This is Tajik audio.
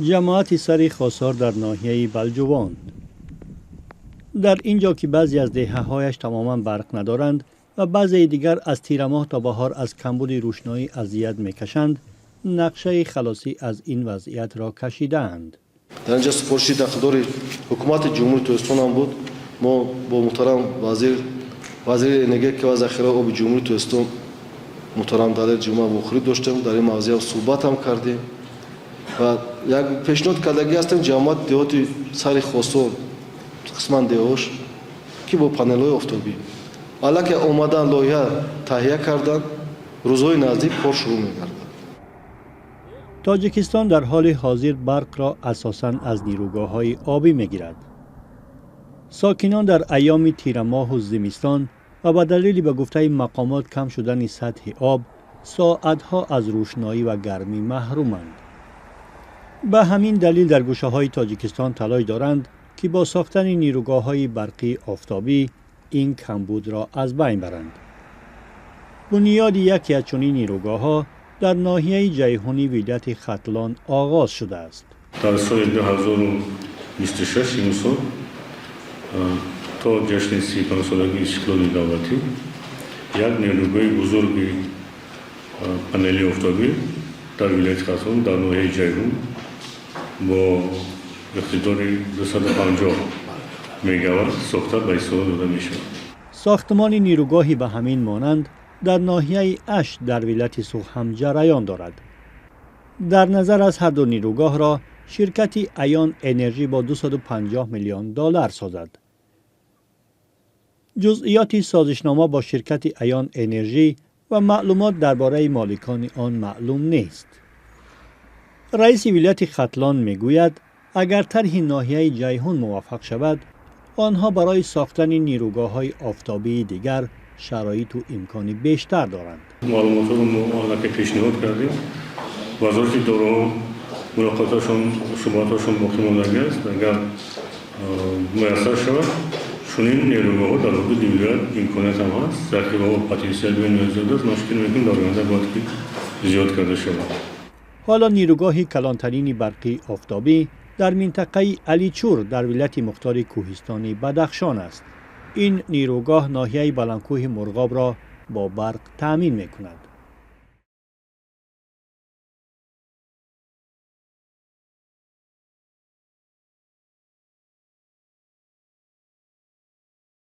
Ҷамоати Сари Хосор дар ноҳияи Балҷувон. Дар ин ҷо, ки баъзе аз деҳаҳояш тамоман барқ надоранд ва баъзеи дигар аз тирамоҳ то баҳор аз камбуди рӯшноӣ азият мекашанд, нақшаи халосӣ аз ин вазъиятро кашидаанд. Дар инҷа супориши дахлдори Ҳукумати Ҷумҳурии Тоҷикистон ҳам буд. Мо бо муҳтарам вазир, вазири энергетика ва захираи оби Ҷумҳурии Тоҷикистон муҳтарам Далер Ҷума вохӯрӣ доштем, дар ин мавзеъ суҳбат ҳам кардем ва як пешниҳод кардагӣ ҳастем ҷамоати деҳоти Сари Хосор, қисман деҳош, ки бо панелҳои офтобӣ аллакай омадан, лоиҳа таҳия кардан, рӯзҳои наздик кор шурӯъ мегардад. Тоҷикистон дар ҳоли ҳозир барқро асосан аз нерӯгоҳҳои обӣ мегирад. Сокинон дар айёми тирамоҳу зимистон ва ба далели, ба гуфтаи мақомот, кам шудани сатҳи об соатҳо аз рӯшноӣ ва гармӣ маҳруманд. Ба ҳамин далел дар гӯшаҳои Тоҷикистон талош доранд, ки бо сохтани нерӯгоҳҳои барқии офтобӣ ин камбудро аз байн баранд. Бунёди яке аз чунин нерӯгоҳҳо дар ноҳияи Ҷайҳуни вилояти Хатлон оғоз шудааст. Дар соли 2026, имсол, то ҷашни 35-солагии истиқлоли давлатӣ як нерӯгоҳи бузурги панелии офтобӣ дар вилояти Хатлон, дар ноҳияи Ҷайҳун бо иқтидори 250 мегаватт сохта ба истифода дода мешавад. Сохтмони нерӯгоҳи ба ҳамин монанд дар ноҳияи Ашт дар вилояти Суғд ҳам ҷараён дорад. Дар назар аст, ҳарду нерӯгоҳро ширкати Аён Энержӣ бо 250 миллион доллар созад. Ҷузъиёти созишнома бо ширкати Аён Энержӣ ва маълумот дар бораи моликони он маълум нест. Раиси вилояти Хатлон мегӯяд, агар тарҳи ноҳияи Ҷайҳун муваффақ шавад, онҳо барои сохтани нерӯгоҳҳои офтобии дигар шароиту имкони бештар доранд. Маълумотҳоро мо аллакай пешниҳод кардем. Вазорати идораҳо мулоқоташон, суҳбатҳошон боқӣ мондагӣ аст. Агар муяссар шавад, чунин нерӯгоҳҳо дар ҳудуди вилоят имконият ҳам ҳаст, захираҳо, потенсиал бениҳоят зиёд аст. Мо фикр мекунем, дар оянда бояд ки зиёд карда шавад. Ҳоло нерӯгоҳи калонтарини барқии офтобӣ дар минтақаи Аличур дар вилояти мухтори кӯҳистони Бадахшон аст. Ин нерӯгоҳ ноҳияи баландкӯҳи Мурғобро бо барқ таъмин мекунад.